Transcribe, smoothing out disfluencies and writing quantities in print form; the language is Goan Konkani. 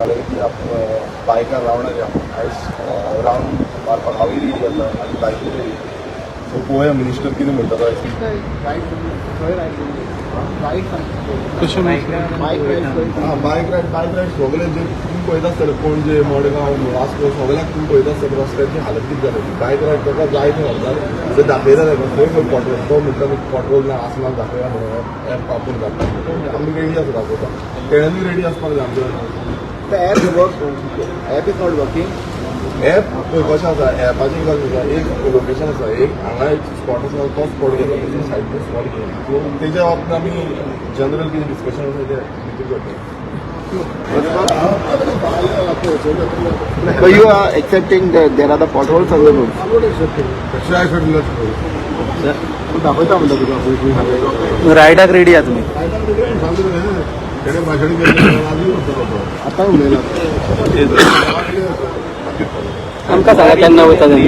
की बायकार रावंडार या. आयज रावंड मारपाक हांवूय रेडी आसा आनी बायकूय रेडी. सो पळोवया मिनिस्टर कितें म्हणटा तो आयज. हा, बायक रायड, बायक रायड सगळे जे तुमी पळयता आसतले, पणजे, मडगांव, वास्को, सगळ्याक तुमी पळयता आसतले रस्त्याची हालत कितें जाल्या ती. बायक रायड ताका जाय थंय व्हरता. ते दाखयता ताका खंय खंय पॉटहोल. तो म्हणटा पॉटहोल ना आसनाक दाखया म्हणून एप आपूण दाखयता. आमी रेडी आसा दाखोवपाक, तेण्यानूय रेडी आसपाक जाय आमच्या. The app work, app is not working. App पळय कशें आसा, एपाचें कितें आसा, एक लोकेशन आसा, एक हांगा एक स्पॉट आसा, तो स्पॉट घेता, दुसरो सायडीन स्पॉट घेता. सो तेज्या बाबतींत आमी जनरल कितें डिस्कशन आसा तें भितर करता. So you are accepting that there are the potholes on the road? दाखवता म्हणटा तुका. रायडाक रेडी आहा तुम्ही? तेणें भाशण केलें, आजूय करतलो तो. आता उलयला. आमकां सांगा केन्ना वयता तें.